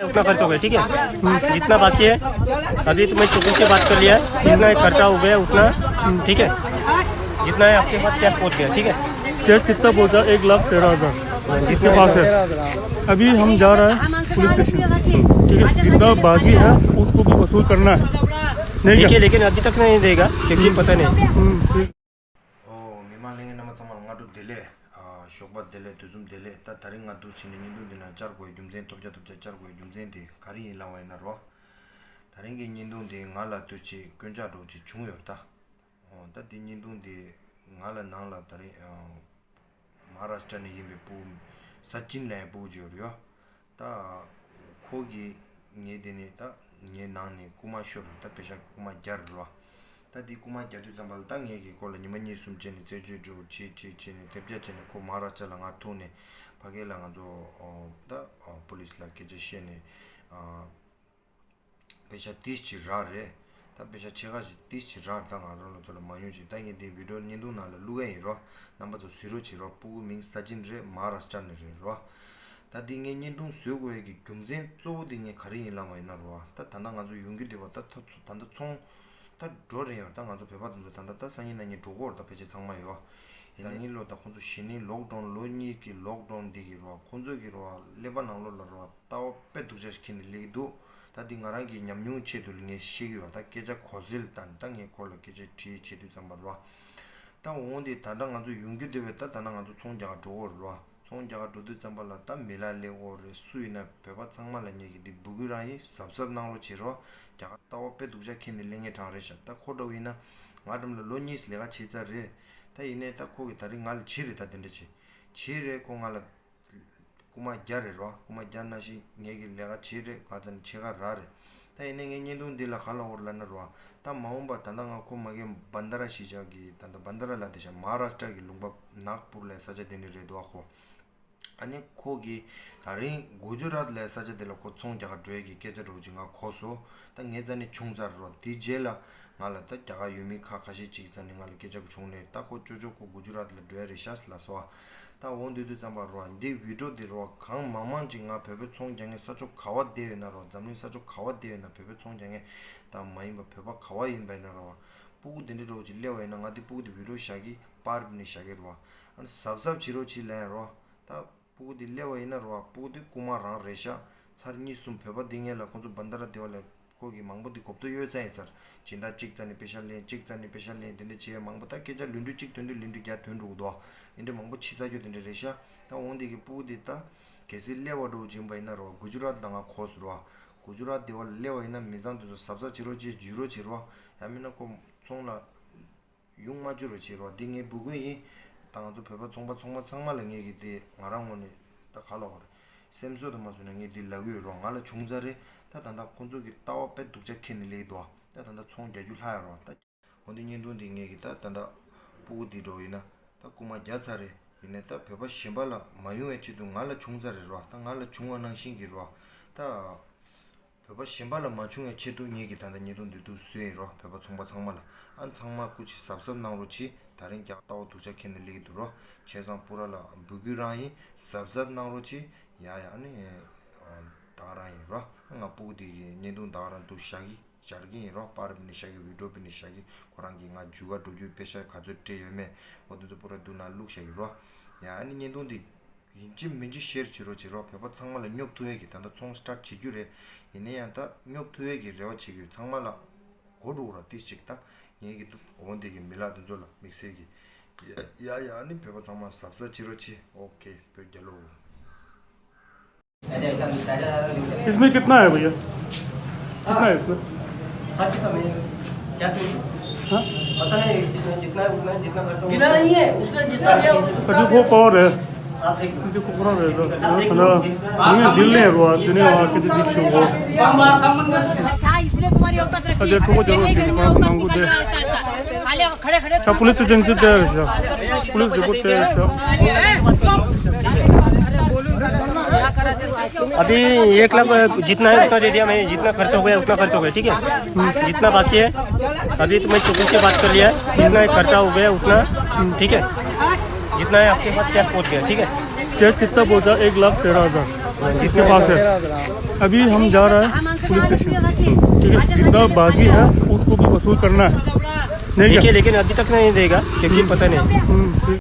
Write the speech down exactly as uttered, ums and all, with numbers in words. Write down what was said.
उतना खर्च हो गया, ठीक है? जितना बाकी है, अभी तो मैं चौकी से बात कर लिया है, जितना खर्चा हो गया उतना, ठीक है? जितना है आपके पास, कैश पहुंच गया, ठीक है? कैश कितना पहुंचा? एक लाख तेरह हजार। हाँ, जितना पास है। अभी हम जा रहे हैं पुलिस स्टेशन, ठीक है? जितना बाकी है, उसको भी वसूल करना है। नहीं क्या? देखिए, लेकिन अभी तक नहीं देगा, क्योंकि पता नहीं। हम्म, ठीक। ཨོ། མི་མང་ལྷན་རྒྱས་རྣམ་པ་ཚང་མ་ལ་སྔ་དྲོ་བདེ་ལེགས། ཨ། ཞོགས་པ་བདེ་ལེགས། དུས་གསུམ་བདེ་ལེགས། ད་དེ་རིང་ང་འདུག་བྱས་ནས་བརྙན་ཐུང་འདི་ནང་བཅར་དགོས་རྒྱུ་མཚན། ཐོབ་རྒྱ་ཐོབ་རྒྱ་བཅར་དགོས་རྒྱུ་མཚན་དེ་ག་རེ་ཡིན་ལབ་པ་ཡིན་ན་རོ། ད་རིང་གི་བརྙན་ཐུང་འདི་ང་ལ་དུས་ཅིག་སྐྱོན་ཆག་འདྲ་བོ་ཅིག་བྱུང་ཡོད་ད། ཨོ། ད་འདི་བརྙན་ཐུང་འདི་ང་ལ་ནང་ལ་ད་རིང་མ་ཧཱ་རཱ་ཤི་ཏྲ་ནས་ཡིན་པའི་སྤུ་གུ་ས་ཅིན་ལབ་ཡའི་སྤུ་གུ་ཅིག་ཡོད་རེད་ཡོ། ད་ཁོ་གིས་ངའི་དེ་ནས་ད་ངའི་ནང་ནས་རྐུ་མ་ཤོར་རེད། ད་པེ་ཤ་རྐུ་མ་བརྒྱབ་རེད་བ། ད་དེ་རྐུ་མ་བརྒྱབ་དུས་ཙམ་པ་ལ་ད་ངས་ཀྱིས་ཁོ་ལ་ཉི་མ་གཉིས་གསུམ་བྱས་ནས་རྩད་གཅོད་འདྲ་བོ་བྱེད་བྱེད་བྱས་ནས་ཐེབས་རྒྱ་བྱས་ནས་ཁོ་མ་ཧཱ་རཱ་ཤི་ཏྲ་ལ་ང་ཐུག་ནས་ཕ་གི་ལ་ང་ཚོ་ད་པུ་ལིས་ལ་སྐད་ཆ་བཤད་ནས། པེ་ཤ་ཏིས་ཅིག་རག་རེད། ད་པེ་ཤ་ཕྱེད་ཀ་ཞིག་ཏིས་ཅིག་རག་རེད། ད་ང་རང་ལ་ཚོ་ལ་མ་ཡོང་ཅིག་ད་ངས་འདི་བི་ཌིའོ་བརྙན་ཐུང་ནང་ལ་བླུག་གི་ཡིན་རོ། རྣམ་པ་ཚོ་གཟིགས་རོགས་བྱེད་རོགས། སྤུ་གུ་མིང་ས་ཅིན་རེད། མ་ཧཱ་རཱ་ཤི་ཏྲ་ནས་རེད་རོ། ད་འདི་ངས་བརྙན་ཐུང་བཟོ་དགོས་ཡས་ཀྱི་རྒྱུ་མཚན་གཙོ་བོ་འདི་ངས་ག་རེ་ཡིན་ལབ་པ་ཡིན་ན་རོ། ད་ད་ལྟ་ང་ཚོ་ཡོང་རྒྱུ་འདི་བ་ད་ད་ད་ལྟ་ཚོང་ད་འགྲོ་རན་ཡོད། ད་ང་ཚོ་བོད་པ་དེ་ཚོ་ད་ལྟ་ད་སང་ཉིན་གནངས་ཉིན་འགྲོ་གི་ཡོད་རེད། ད་ཕལ་ཆེར་ཚང་མ་ཡོད། ཡིན་ན་ཡིན་ལོ། ད་ཁོང་ཚོ་གཞེས་ནིང་ལོག་ཌའུན་ལོ་གཉིས་ཀྱི་ལོག་ཌའུན་འདི་གི་རོ། ཁོང་ཚོ་གི་རོ་ཀླད་པ་ནང་ལོགས་ལ་རོ་ལྟ་བ་དཔེ་སྡུག་ཅག་ཞིག་འཁྱེར་ནས་སླེབས་ཀྱི་འདུག་ད་འདི་ང་རང་གི་ཉམས་མྱོང་ཆེད་དུ་ངས་བཤད་ཀྱི་ཡོད། ད་སྐད་ཆ་གོ་གསལ་དང་ད་ངས་ཁོ་ལ་སྐད་ཆ་དྲིས་བྱེད་དུས་ཙམ་པ་རོ། ད་འོང་དེ་ད་ལྟ་ང་ཚོ་ཡོང་རྒྱུ་དེ་བས་ད་ད་ལྟ་ང་ཚོ་ཚོང་རྒྱག་ག་འགྲོ་གི་རེད་རོ། ཚོང་རྒྱག་ག་འགྲོ་དུས་ཙམ་པ་ལ་ད་མི་ལ་ལས་འོ་རེད། སུ་ཡིན་ན་བོད་པ་ཚང་མ་ལ་ངས་ཀྱི་འདི་འབོད་སྐུལ་རང་ཡིན། གཟབ་གཟབ་གནང་རོགས་བྱེད་རོགས། རྒྱ་གར་ལྟ་བ་དཔེ་སྡུག་ཅག་འཁྱེར་ནས་སླེབས་མཁན་གྲངས་རེད་ཤག་ད་ཁོ་འདྲ་བོ་ཡིན་ན་ང་འགྲམ་ལ་ལོ་གཉིས་ལས་ཀ་བྱེད་ཚར་རེད། ད་ཡིན་ནའི་ད་ཁོ་གིས་ད་རིང་ང་ལ་བྱས་རེད། ད་དེ་འདྲ་བྱས་བྱས་རེད། ཁོ་ང་ལ་རྐུ་མ་བརྒྱབ་རེད་རོ། རྐུ་མ་བརྒྱབ་ནང་བཞིན་ངས་ཀྱི་ལས་ཀ་བྱས་རེད། ང་ཚོ་ནས་ཕྱེད་ཀ་རག་རེད། ད་ཡིན་ནའི་ངའི་བརྙན་ཐུང་འདི་ལ་ག་ལབ་དགོས་རེད་ལབ་ན་རོ། ད་མ་འོངས་པ་ད་ལྟ་ང་ཁོ་མ་གི་བན་དྷ་ར་གཞིས་ཆགས་ཀྱི་ད་ལྟ་བན་དྷ་ར་ལ་དེ་ཤག་མ་ཧཱ་རཱ་ཤི་ཏྲ་གི་ལུང་པ་ནག་པུར་ལབ་ས་ཆ་དེ་ནས་རེད་འདུག་ཨ་ཁོ། ཨ་ནི་ཁོ་གིས་ད་རིང་གུ་ཇུ་རཱཏ་ལབ་ས་ཆ་དེ་ལ་ཁོ་ཚོང་རྒྱག་ག་འགྲོ་ཡས་ཀྱི་སྐད་ཆ་འདྲ་བོ་ཅིག་ང་གོ་སོང་། ད་ངའི་རྩ་ནས་བྱུང་ཚར་རོ། དེའི་རྗེས་ལ་ང་ལ་ད་རྒྱ་གར་ཡུལ་མི་ཁག་ཁ་ཤས་ཅིག་རྩ་ནས་ང་ལ་སྐད་ཆ་བྱུང་ནས། ད་ཁོ་ཅོ་ཅོ་ཁོ་གུ་ཇུ་རཱཏ་ལ་འགྲོ་ཡ་རེད་ཤག་ལབ་སོང་ཨ། ད་འོང་དུས་དུས་ཙམ་པ་རོ། འདི་བི་ཌིའོ་འདི་རོ་གང་མང་མང་ཅིག་ང་བོད་པའི་ཚོང་རྒྱག་མཁན་ས་ཕྱོགས་ག་བ་བསྡད་ཡོད་ན་རོ། འཛམ་གླིང་ས་ཕྱོགས་ག་བ་བསྡད་ཡོད་ན་བོད་པའི་ཚོང་རྒྱག་མཁན་ད་མ་ཡིན་པ་བོད་པ་ག་བ་ཡིན་པ་ཡིན་ན་རོ། སྤུ་གུ་དེ་འདྲ་འདྲ་བོ་ཅིག་སླེབས་པ་ཡིན་ན་ང་འདི་སྤུ་གུ་དེ་བི་ཌིའོ་བཞག་གི་པར་ནས་བཞག་གི་རོ། ཨ་ནི་གཟབ་གཟབ་བྱེད་རོགས་བྱེད་ལབ་ཡ་རོ། ད་སྤུ་གུ་དེ་སླེབས་པ་ཡིན་ན་རོ། སྤུ་གུ་དེ་རྐུ་མ་རང་རེད་ཤག་ཚར་གཉིས་གསུམ་བོད་པ་དེ་ངས་ལ་ཁོང་ཚོ་བན་དྷ་ར་དེ་བ་ལ་ཁོ་གི་མང་པོ་དེ་གོ་བརྡ་ཡོད་ས་ཡིན་ཟེར། སྦྱིན་བདག་གཅིག་རྩ་ནས་པེ་ཤ་ལེན། གཅིག་རྩ་ནས་པེ་ཤ་ལེན། དེ་འདྲ་བྱེད་ཡ་མང་པོ། ད་སྐད་ཆ་ལུས་འབྲེལ་གཅིག་ཐོན་དུས་ལུས་འབྲེལ་བརྒྱ་ཐོན་འགྲོ་གི་འདུག་ཨ་ནི་འདྲ་མང་པོ་ཕྱི་ཚ་རྒྱུ་དེ་འདྲ་རེད་ཤག་ད་འོང་དེ་གི་སྤུ་གུ་དེ་ད་གལ་སྲིད་སླེབས་པ་འདྲ་བོ་བྱུང་པ་ཡིན་ན་རོ། གུ་ཇུ་རཱཏ་ལ་ང་གོ་སོང་རོ། གུ་ཇུ་རཱཏ་དེ་བ་ལ་སླེབས་པ་ཡིན་ན་མི་ཚང་དེ་ཚོ་གཟབ་གཟབ་བྱེད་རོགས་བྱེད། འཇུས་རོགས་བྱེད་རོ། ཡང་མིན་ན་ཁོ་ཚོང་ལ་ཡོང་མ་བཅུག་རོགས་བྱེད་རོགས། འདི་ངའི་འབོད་སྐུལ་ཡིན། ད་ང་ཚོ་བོད་པ་ཚོང་པ་ཚང་མ་ཚང་མ་ལ་ངས་ཀྱི་དེ་ང་རང་ངོས་ནས་ད་ག་ལབ་དགོས་རེད། སེམས་གསོ་དུ་མ་བཟོས་ན་ངས་འདི་ལབ་ཀྱི་ཡོད་རོགས། ང་ལ་བྱུང་ཚར་རེད། ད་ད་ལྟ་ཁོང་ཚོ་གི་ལྟ་བ་དཔེ་སྡུག་ཅག་འཁྱེར་ནས་སླེབས་འདུག་ད་ད་ལྟ་ཚོང་རྒྱག་རྒྱུ་ལྷག་ཡ་རོགས། ད་འོན་ཏེ་བརྙན་ཐུང་འདི་ངས་ཀྱི་ད་ད་ལྟ་སྤུ་གུ་འདི་འདྲ་བོ་ཡིན་ན་ད་རྐུ་མ་བརྒྱབ་ཚར་རེད། ཡིན་ནའི་ད་བོད་པ་གཞན་པ་ལ་མ་ཡོང་བའི་ཆེད་དུ་ང་ལ་བྱུང་ཚར་རེད་རོགས། ད་ང་ལ་བྱུང་བ་ནང་བཞིན་གྱི་རོགས། ད་བོད་པ་གཞན་པ་ལ་མ་བྱུང་བའི་ཆེད་དུ་ངེད་ཀྱིས་ད་ལྟ་བརྙན་ཐུང་འདི་འདུག་བཟོས་ཡིན་རོ། བོད་པ་ཚོང་པ་ཚང་མ་ལ། ཨ་ཚང་མ་སྐུ་མཁྱེན་གཟབ་གཟབ་གནང་རོགས་གྱིས། ད་རིང་རྒྱ་ལྟ་བ་སྡུག་ཅག་འཁྱེར་ནས་སླེབས་ཀྱི་འདུག་རོ། བྱས་ཙང་སྤུ་ར་ལ་འབོད་སྐུལ་རང་ཡིན། གཟབ་གཟབ་གནང་རོགས་གྱིས། ཡ་ཡ་ནི་ད་ག་རང་ཡིན་རོ། ང་སྤུ་གུ་འདི་གི་བརྙན་ཐུང་ད་ག་རང་འདུག་བཞག་གི་སྦྱར་གི་ཡིན་རོ། པར་བི་ནི་བཞག་གི། བི་ཌིའོ་བི་ནི་བཞག་གི། ཁོ་རང་གིས་ང་འཇུ་ག་འགྲོ་རྒྱུའི་པེ་ཤ་ག་ཚོད་སྤྲད་ཡོད་མེད་འོ་དེ་ཚོ་སྤུ་ར་འདུག་ན་བླུགས་བཞག་གི་རོ། ཡ་ནི་བརྙན་ཐུང་འདི་ཡིན་གཅིག་མིན་གཅིག་ཤེར་བྱེད་རོགས་བྱེད་རོགས། བོད་པ་ཚང་མ་ལ་སྙོབ་ཐུབ་ཡས་ཀྱི་ད་ལྟ་ཚོང་སི་ཊར་ཊི་བྱེད་རྒྱུ་རེད། ཡིན་ན་ཡང་ད་སྙོབ་ཐུབ་ཡས་ཀྱི་རེ་བ་བྱེད་ཀྱི་ཡོད། ཚང་མ་ལ་གོ་འགྲོ་ར་ཏིས་ཅིག་ད་ངེད་ཀྱི་འདུག་འོ་འདི་གི་མི་ལག་འདི་ཚོ་ལ་དམིགས་བསལ་གྱི་ཡ་ཡ་ཡ་ནི་བོད་པ་ཚང་མ་གཟབ་གཟབ་བྱེད་རོགས་བྱེད། ཨོ་ཁེ། བོད་རྒྱལ་ལོ། इसमें कितना है भैया? कितना है इसमें? खर्च कम है। क्या इसमें? हाँ? पता नहीं, जितना, जितना है, उतना, जितना खर्च होगा। गिना नहीं है, उसने जितना दिया, उतना अच्छा, वो कौन है? आप देख लो। देखो, कौन है? आप देख लो। हाँ, नहीं, बिल नहीं है वो, आज नहीं हुआ, कितने दिन से हुआ। था, इसलिए तुम्हारी औकात रखी। अच्छा, ठोको जरूर, मेरे घर में औकात मांगू निकल दे। रहा था। खाली खड़े खड़े अच्छा, पुलिस एजेंसी तैयार है, पुलिस रिपोर्ट तैयार है। अभी एक लाख जितना है उतना दे दिया मैंने, जितना खर्च हो गया उतना खर्च हो गया, ठीक है? जितना बाकी है अभी तो मैं चौकी से बात कर लिया है, जितना खर्चा हो गया उतना, ठीक है? जितना है आपके पास कैश पहुंच गया, ठीक है? कैश कितना पहुंचा? एक लाख तेरह हजार। इसके पास है। अभी हम जा रहे हैं पुलिस स्टेशन। ठीक है, जितना बाकी है उसको भी वसूल करना है। नहीं ठीक क्या? है, लेकिन अभी तक नहीं देगा क्योंकि पता नहीं। हम्म, ठीक।